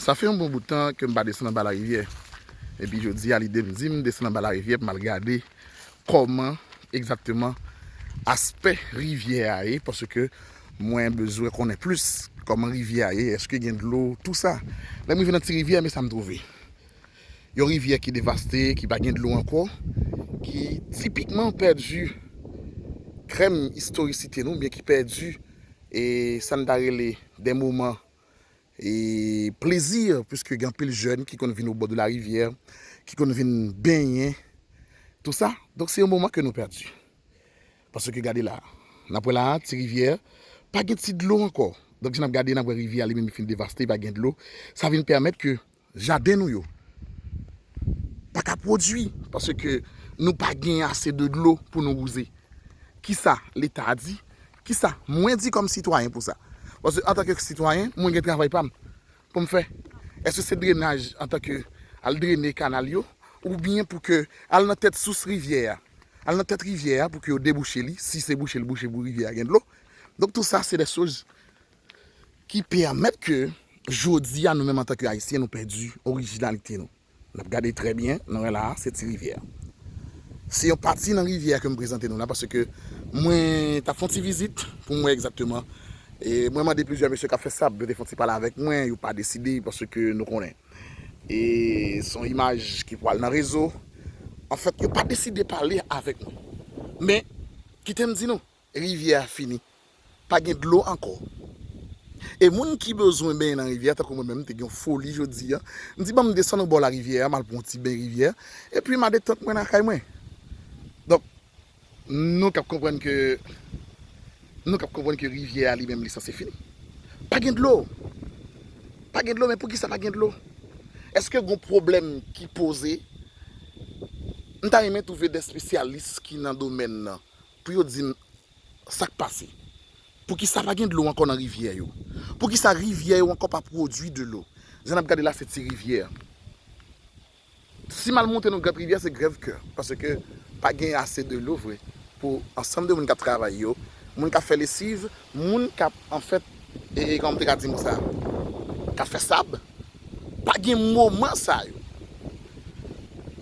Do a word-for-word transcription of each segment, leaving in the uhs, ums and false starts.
Sa fè yon bon bout tan ke m pa desann anba larivyè. Epi jodi a, lide m di m desann anba larivyè pou m al gade kòman egzakteman aspè rivyè a ye, paske mwen bezwen konnen plis kòman rivyè a ye, èske gen dlo, tou sa. Lè m rive nan ti rivyè, men sa m twouve. Yon rivyè ki devaste, ki pa gen dlo ankò, ki tipikman pèdi krèm istorisite nou, oubyen ki pèdi, e, sa n ta rele de moman, e, plezi, piske gen anpil jèn ki konn vin obò de la rivyè, ki konn vin benyen, tou sa. Donk, se yon moman ke nou pèdi. Paske gade la, n ap wè la, ti rivyè, pa gen ti dlo ankò. Donk, si n ap gade, n ap wè rivyè a li menm li fin devaste, pa gen dlo. Sa vin pèmèt ke jaden nou yo pa ka pwodui, paske nou pa gen ase de dlo pou nou wouze. Kisa Leta di? Kisa mwen di kòm sitwayen pou sa? Paske antanke sitwayen, mwen gen travay pa m pou m fè. Èske se drenaj antanke al drene kanal yo, oubyen pou ke al nan tèt sous rivyè a? Al nan tèt rivyè a pou ke yo debouche li, si se bouche l bouche pou rivyè a gen dlo. Donk, tou sa, se de choz ki pèmèt ke jodi a, nou menm antanke Ayisyen, nou pèdi orijinalite nou. N ap gade trè byen, nou wè la, se ti rivyè. Se yon pati nan rivyè ke m prezante nou la, paske mwen t ap fè yon ti vizit pou m wè egzakteman. E mwen mande plizyè mesye k ap fè sab, yo te fè yon ti pale avèk mwen, yo pa deside, paske nou konnen. E se yon imaj ki pral nan rezo. Anfèt, yo pa deside pale avèk mwen. Men, kite m di nou, rivyè a fini. Pa gen dlo ankò. E moun ki bezwen benyen nan rivyè a, tankou mwen menm, m te gen yon foli jodi a. M di, "Ban m desann obò larivyè a, m al pran yon ti ben rivyè, epi m a detant mwen lakay mwen." Donk, nou k ap konprann ke, nou k ap konprann ke rivyè a li menm, li sanse fini. Pa gen dlo. Pa gen dlo, men poukisa pa gen dlo? Èske gen pwoblèm ki poze? M ta renmen twouve de espesyalis ki nan domèn nan pou yo di m sa k pase. Poukisa pa gen dlo ankò nan rivyè yo? Poukisa rivyè yo ankò pa pwodui dlo? Jan n ap gade la, se ti rivyè. Si m al monte nan Grand Rivyè, se grèv kè, paske pa gen ase dlo vre pou ansanm de moun k ap travay yo, moun k ap fè lesiv, moun k ap, anfèt, e, e, kòman m te ka di nou sa, k ap fè sab, pa gen moman sa yo.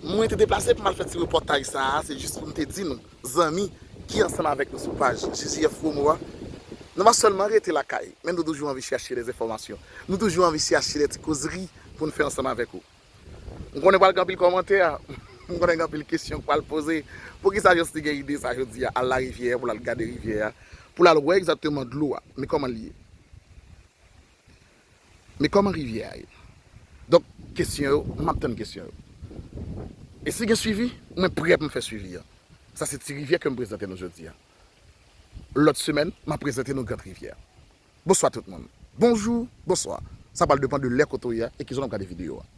Mwen te deplase pou m al fè ti repòtaj sa a, se jis pou m te di nou, zanmi ki ansanm avèk nou sou paj J J F Promo a, nou pa sèlman rete lakay, men nou toujou anvi chèche de enfòmasyon. Nou toujou anvi chèche de ti kozri pou n fè ansanm avèk ou. M konnen pral gen anpil kòmantè, m konnen gen anpil kesyon k pral poze. Poukisa Jans te gen ide sa jodi a, al larivyè a, pou l al gade rivyè a, pou l al wè egzakteman dlo a, men kòman l ye? Men kòman rivyè a ye? Donk, kesyon yo, m ap tann kesyon yo. E si gen swivi, mwen prè pou m fè swivi a. Sa se ti rivyè ke m prezante nou jodi a. Lòt semèn, m ap prezante nou Grand Rivyè. Bonswa tout moun. Bonjou, bonswa. Sa pral depann de lè kote w ye a e kijan w ap gade videyo a.